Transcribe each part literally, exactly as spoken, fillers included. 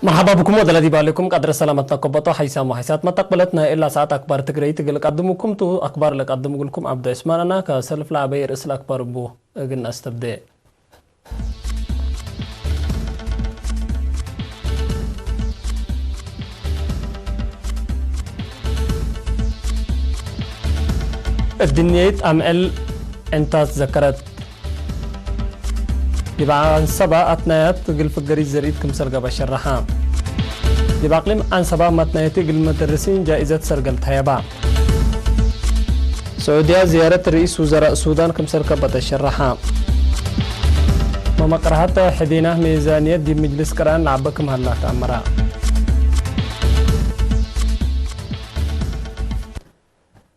መርሐባ ብኩም ወደለ ዲብ አሌኩም ቀድረ ሰላመትነ ከበጦ ሐይሳም ወሐይሳት መተቅበለት ናይ እላ ሰዓት አክባር ትግረይት እግል ቀድሙኩም ቱ። አክባር ለቀድም እግልኩም ዐብዱ ዑስማን አና። ከሰልፍ ለአበይ ርእስ ለአክባር እቡ እግል ነአስተብዴ። እድንየት አምዕል ዕንታት ዘከረት። ዲብ አንሰባ አትናያት እግል ፍገሪት ዘርኢት ክምሰል ገብአ ሸረሐ። ዲብ አቅሊም አንሰባ ማትናየት እግል መደርሲን ጃኢዘት ሰርገል ተሀየባ። ስዑድያ ዝያረት ርኢስ ውዘራእ ሱዳን ክምሰል ከበጠ ሸረሐ። መመቅረሀት ሕዴናህ ሜዛንየት ዲብ ምጅልስ ቅርአን ለዐበ ክም ሀላ ተአመረ።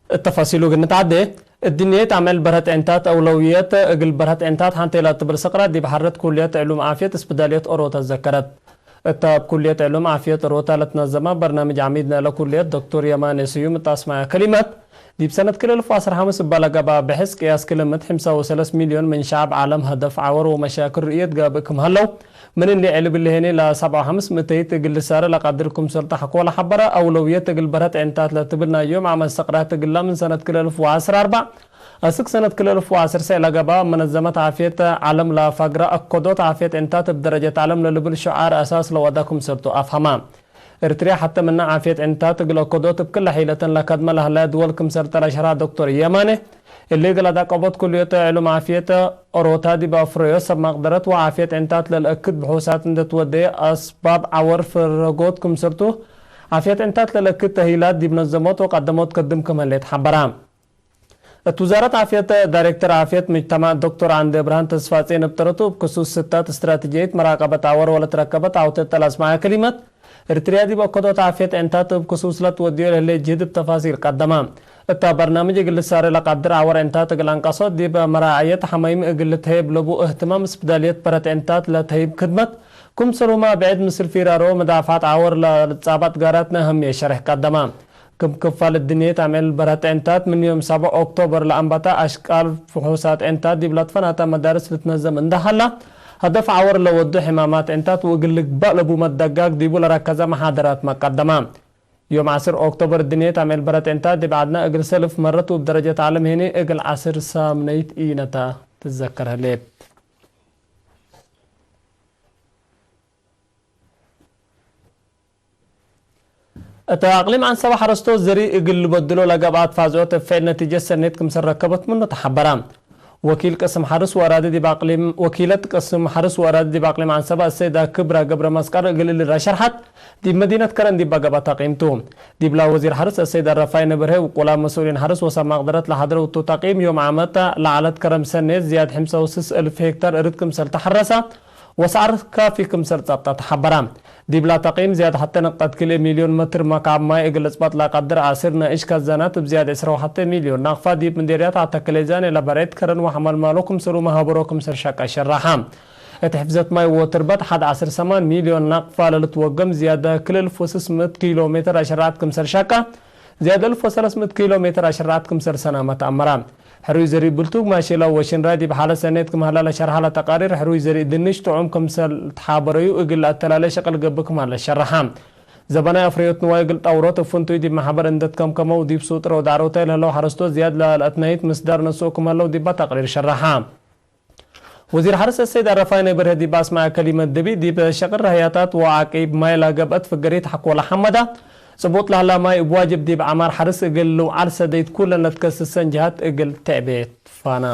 እት ተፋሲሉ እግል ንትዓዴ፣ እድንየት አምዕል በርሀት ዕንታት አውለውየት እግል በርሀት ዕንታት ሐንቴ ለትብል ሰቅራ ዲብ ሐረት ኩልየት ዕሉም ዓፍየት እስፕዳልየት ኦሮታ ዘከረት። እተ እብ ኩልየት ዕሉም ዓፍየት ኦሮታ ለትነዘመ በርናምጅ ዐሚድነ ለኩልየት ዶክቶር የማኔ ስዩም እት አስመዐ ከሊመት፣ ዲብ ሰነት ክልኤ አልፍ ወዐስር ሐምስ እበ ለገብአ ብሕስ ቅያስ ክልምት ሕምሳ ወሰለስ ሚልዮን ምን ሸዐብ ዐለም ሀደፍ ዐወር ወመሻክል ርእየት ጋብእ ክም ሀለው፣ ምን እንዴ ዕልብ ለሄኔ ለሰብዓ ወሐምስ ምእተይት እግል ልሳረ ለቀድር ክምሰል ተሐኮ ለሐበረ፣ አውለውየት እግል በርሀት ዕንታት ለትብል ናይ ዮም ዓመት ሰቅራት እግላ ምን ሰነት ክልኤ አልፍ ወዐስር አርበዕ አስክ ሰነት ክልኤ አልፍ ወዐስር ሰዕ ለገብአ መነዘመት ዓፍየት ዐለም ለፈግረ አከዶት ዓፍየት ዕንታት እብ ደረጀት ዐለም ለልብል ሸዓር አሳስ ለወዳ ክምሰልቱ አፍሀማ። ኤርትርያ ሐተ ምነ ዓፍየት ዕንታት እግል አከዶት እብ ክለ ሒለተን ለከድመ ለህለየ ድወል ክምሰልተ ለሸርሐ ዶክቶር የማኔ፣ እሊ እግል አዳቀቦት ኩልየት ዕሉም ዓፍየት ኦሮታ ዲብ አፍረዮት ሰብ መቅደረት ወዓፍየት ዕንታት ለልአክድ ብሑሳት እንዴ ትወደየ አስባብ ዐወር ፍረጎት ክምሰልቱ፣ ዓፍየት ዕንታት ለልአክድ ተህይላት ዲብ ነዘሞት ወቀደሞት ከድም ክም ህሌት ሐበራ። እት ውዛረት ዓፍየት ዳይሬክተር ዓፍየት ምጅተማዕ ዶክቶር ዓንደ ብርሃን ተስፋጼን እብ ተረቱ፣ እብ ክሱስ ስታት እስትራተጅየት መራቀበት ዐወር ወለትረከበት ዐውቴት ለአስመዐ ከሊመት፣ ኤርትርያ ዲብ አከዶት ዓፍየት ዕንታት እብ ክሱስ ለትወድዮ ለህሌት ጅህድ እብ ተፋሲል ቀደመ። እተ በርናምጅ እግል ልሳሬ ለቀድር ዐወር ዕንታት እግል አንቀሶት፣ ዲብ መራዐየት ሐመይም እግል ልትሀይብ ለቡ እህትማም፣ እስፕዳልየት በርሀት ዕንታት ለተህይብ ክድመት፣ ክምሰልሁመ ብዕድ ምስል ፊራሮ መዳፍዐት ዐወር ለልትጻባጥ ጋራትነ ህምየ ሸርሕ ቀደመ። ክም ክፋል እድንየት አምዕል በርሀት ዕንታት፣ ምን ዮም ሰብዕ ኦክቶበር ለአንበተ አሽቃል ፍሑሳት ዕንታት ዲብ ለትፈናተ መዳርስ ልትነዘም እንዴ ሀላ፣ ሀደፍ ዐወር ለወዱ ሕማማት ዕንታት ወእግል ልግባእ ለቡ መደጋግ ዲቡ ለረከዘ መሓደራትመ ቀደመ። ዮም ዐስር ኦክቶበር እድንየት አምዕል በርሀት ዕንታት ዲብ ዐድነ እግል ሰልፍ መረት ወእብ ደረጀት ዐለም ሄኒ እግል ዐስር ሳምነይት ኢነተ ትዘከር ህሌት። እተ አቅሊም ዐንሰበ ሐረስቶት ዘርእ እግል ልበድሎ ለገብአት ፋዝዖት እብ ፍዕል ነቲጀት ሰኔት ክምሰል ረከበት ምኑ ተሐበረ። ወኪል ቅስም ሐርስ ወአራዲ ዲብ አቅሊም፣ ወኪለት ቅስም ሐርስ ወአራዲ ዲብ አቅሊም ዐንሰበ አሰይዳ ክብራ ገብረ መስቀል እግል እሊ ለሸርሐት፣ ዲብ መዲነት ከረን ዲባ ገብአ ተቂም ቱ። ዲብላ ወዚር ሐርስ አሰይዳ ረፋይነ በርሄ ውቁላ መስኡሊን ሐርስ ወሰብ መቅደረት ለሐድረው እቱ ተቂም፣ ዮም ዓመት ለዐለት ከረም ሰኔት ዝያድ ሕምሳ ወስስ እልፍ ሄክታር እርድ ክምሰል ተሐረሰ፣ ወሰዓር ካፊ ክምሰል ጸብጠ ተሐበረ። ዲብላ ተቂም ዝያድ ሐቴ ንቅጠት ክልኤ ሚልዮን መትር መካብ ማይ እግል ልጽበጥ ለቀድር ዐስር ነኢሽ ከዘናት እብ ዝያድ ዕስራ ወሐቴ ሚልዮን ናቅፋ ዲብ ምዴርያት አተክሌዛን ለበሬት ከረን ወሐመልማሎ ክምሰልሁመ ሀበሮ ክምሰል ሸቀ ሸረሐ። እት ሕፍዘት ማይ ወትርበት ሐድ ዐስር ሰማን ሚልዮን ናቅፋ ለልትወገም ዝያድ ክልኤ እልፍ ወስስ ምእት ኪሎ ሜትር አሸራዐት ክምሰል ሸቀ፣ ዝያድ እልፍ ወሰለስ ምእት ኪሎ ሜትር አሸራዐት ክምሰል ሰናመ ተአመረ። ሕሩይ ዘርእ ብልቱግ ማሼላ ወሽንራይ ዲብ ሐለ ሰኔት ክም ሀላ ለሸርሐ ለተቃሪር፣ ሕሩይ ዘርእ ድንሽ ጥዑም ክምሰል ተሓበረዩ እግል ለአተላሌ ሸቅል ገብእ ክም ሀለ ሸረሐ። ዘበናይ አፍረዮት ንዋይ እግል ጠውሮት እብ ፍንቱይ ዲብ መሕበር እንዴ ትከምከመው ዲብ ሱጥረ ወዳዕሮታይ ለህለው ሐረስቶት ዝያድ ለአትናይት ምስዳር ነስኦ ክም ሀለው ዲባ ተቅሪር ሸረሐ። ወዚር ሐርስ አሰይድ አረፋይነ በርሀ ዲብ አስመዐ ከሊመት ዲብ፣ ዲብ ሸቅል ረህያታት ወዐቂብ ማይ ለገብአት ፍገሪት ሐቆ ለሐመዳ፣ ጽቡጥ ለህላ ማይ እብ ዋጅብ ዲብ ዐማር ሐርስ እግል ልውዓል ሰደይት ኩለን ለትከስሰን ጀሃት እግል ትዕቤ ትፋና።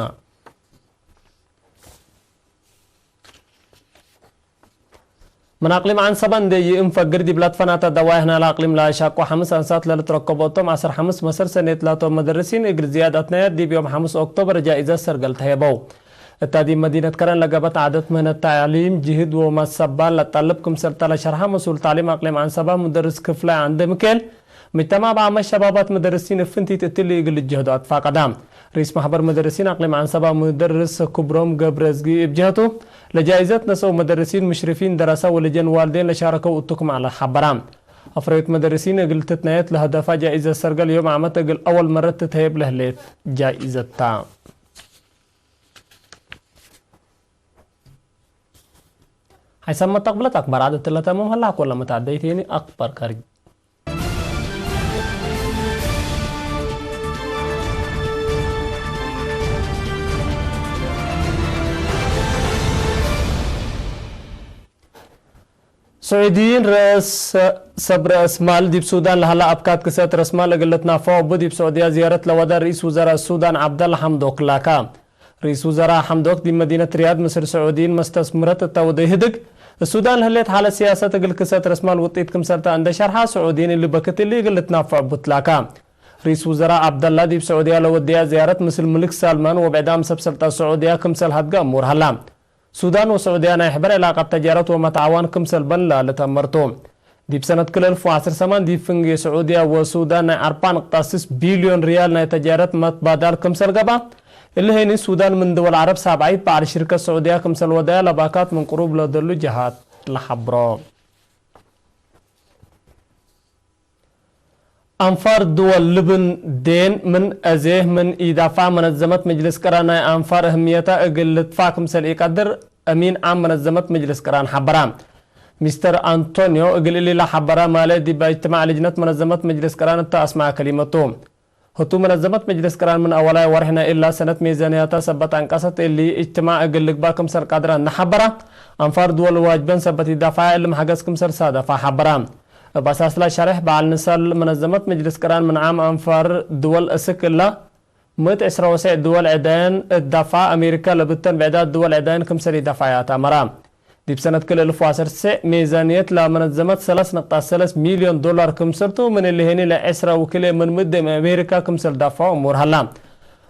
ምን አቅሊም ዐንሰበ እንዴ ይእንፈግር ዲብ ለትፈናተ ደዋይ ህናለ አቅሊም ለአሻቆ ሐምስ አንሳት ለልትረከቦ እቶም ዐስር ሐምስ መሰል ሰኔት ላቶም መደርሲን እግል ዝያድ አትናያት ዲብ ዮም ሐምስ ኦክቶበር ጃኢዘት ሰርገል ተሄበው። እታ ዲብ መዲነት ከረን ለገብአት ዓደት ምህነት ተዕሊም ጅህድ ወመሰባል ለጠልብ ክምሰልተ ለሸርሐ መስኡል ተዕሊም አቅሊም ዐንሰበ ሙደርስ ክፍላይ ዐንደ ምኬል፣ ምጅተማዕ በአመት ሸባባት መደርሲን እብ ፍንቲት እትሊ እግል ልጅህዶ አትፋቀዳ። ርኢስ ማሕበር መደርሲን አቅሊም ዐንሰባ ሙደርስ ክብሮም ገብረዝጊ እብ ጀህቱ፣ ለጃኢዘት ነስአው መደርሲን፣ ሙሽሪፊን ደረሰ ወለጀን ዋልዴን ለሻረከው እቱ ክም ዐለ ሐበራ። አፍረዮት መደርሲን እግል ትትናየት ለሀደፋ ጃኢዘት ሰርገል ዮም ዓመት እግል አወል መረት ትትሀየብ ለህሌት ጃኢዘት ታ። ሐይሳም መተቅብለት አክባር ዐድ እትለ ተምም ሀላ፣ ኮለ መታደይቴኒ አክባር ከርጅ። ስዑዲን ረአስ ሰብ ረአስ ማል ዲብ ሱዳን ለሀላ አብካት ክሰት ረአስ ማል እግል ልትናፈዖ እቡ ዲብ ስዑድያ ዝያረት ለወደ ርኢስ ውዘራእ ሱዳን ዐብደላ ሐምዶክ ላካ። ርኢስ ውዘራእ ሐምዶክ ዲብ መዲነት ሪያድ ምስል ስዑዲን መስተስምረት እተ ወደ ህድግ፣ ሱዳን ለህሌት ሓለት ስያሰት እግል ክሰት ረአስ ማል ውጢት ክምሰልተ እንደ ሸርሐ፣ ስዑዲን እሊ በክት እሊ እግል ልትናፈዕ እቡ ትላካ። ርኢስ ውዘራእ ዐብደላ ዲብ ስዑድያ ለወድያ ዝያረት ምስል ምልክ ሳልማን ወብዕዳም ሰብ ሰልጣን ስዑድያ ክምሰል ሀድገ እሙር ሀላ። ሱዳን ወስዑድያ ናይ ሕበር ዕላቀት ተጃረት ወመትዓዋን ክምሰል በን ለልተመርቱ። ዲብ ሰነት ክል እልፍ ወዐስር ሰማን ዲብ ፍንጌ ስዑድያ ወሱዳን ናይ አርበዕ ንቅጣ ስስ ቢልዮን ሪያል ናይ ተጃረት መትባዳል ክምሰል ገብአ፣ እሊ ሄኒ ሱዳን ምን ድወል ዐረብ ሳብዓይት በዐል ሽርከት ስዑድያ ክምሰል ወደያ ለባካት ምን ቅሩብ ለደሉ ጀሃት ለሐብሮ። አንፋር ድወል ልብን ዴን ምን አዜህ ምን ኢዳፋዕ መነዘመት ምጅልስ ቅራን ናይ አንፋር እህምየታ እግል ልድፋዕ ክምሰል ኢቀድር አሚን ዓም መነዘመት ምጅልስ ቅራን ሐበራ። ሚስተር አንቶንዮ እግል እሊ ለሐበራ ማሌ ዲብ እጅትማዕ ልጅነት መነዘመት ምጅልስ ቅራን እተ አስመዐ ከሊመቱ። ህቱ መነዘመት ምጅልስ ቅራን ምን አወላይ ወርሕ ናይ እላ ሰነት ሜዛንያታ ሰበት አንቀሰት እሊ እጅትማዕ እግል ልግባእ ክምሰል ቀድረ እንደ ሐበራ፣ አንፋር ድወል ዋጅበን ሰበት ኢዳፋዐ እሊ መሐገዝ ክምሰል ሳደፋ ሐበራ። እብ አሳስላ ሸሬሕ በዐል ንሳል መነዘመት ምጅልስ ቅራን ምን ዓም አንፋር ድወል እስክ እላ ምእት ዕስራ ወሰዕ ድወል ዕዳየን እት ዳፋዕ አሜሪካ ለብተን ብዕዳት ድወል ዕዳየን ክምሰል ኢዳፋዕያት አመራ። ዲብ ሰነት ክል እልፍ ወዐሰርተ ሜዛንየት ለመነዘመት ሰለስ ንቅጣት ሰለስ ሚልዮን ዶላር ክምሰልቱ፣ ምን እሊ ሄኒ ለዕስራ ወክልኤ ምን ምደም አሜሪካ ክምሰል ዳፋዑ እሙር ሀላ።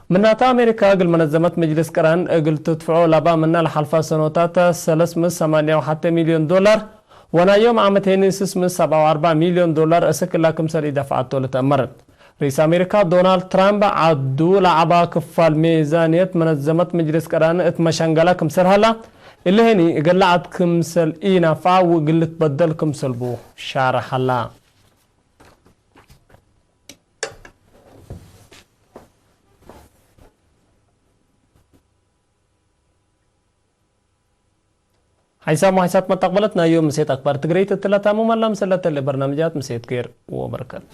ምናተ አሜሪካ እግል መነዘመት ምጅልስ ቅራን እግል ትድፍዖ ላባ ምና ለሐልፋ ሰኖታት ሰለስ ምእት ሰማንያ ወሐቴ ሚልዮን ዶላር፣ ወናይ ዮም ዓመት ሄኒ ስስ ምእት ሰብዓ ወአርበዕ ሚልዮን ዶላር እስክ እላ ክምሰል ኢደፍዐቶ ልትአመር። ርኢስ አሜሪካ ዶናልድ ትራምፕ ዐዱ ለዐባ ክፋል ሜዛንየት መነዘመት ምጅልስ ቅራን እት መሸንገላ ክምሰል ሀላ፣ እሊ ሄኒ እግል ለዐድ ክምሰል ኢነፍዐ ወእግል ልትበደል ክምሰል ቡ ሻርሕ ሀላ። ሐይሳም ወሐይሳት መተቅበለት ናይ ዮም ምሴት አክባር ትግረይት እትለ ታሙም ሀላ። ምስለ ተሌ በርናምጃት ምሴት ኬር ወበርከት።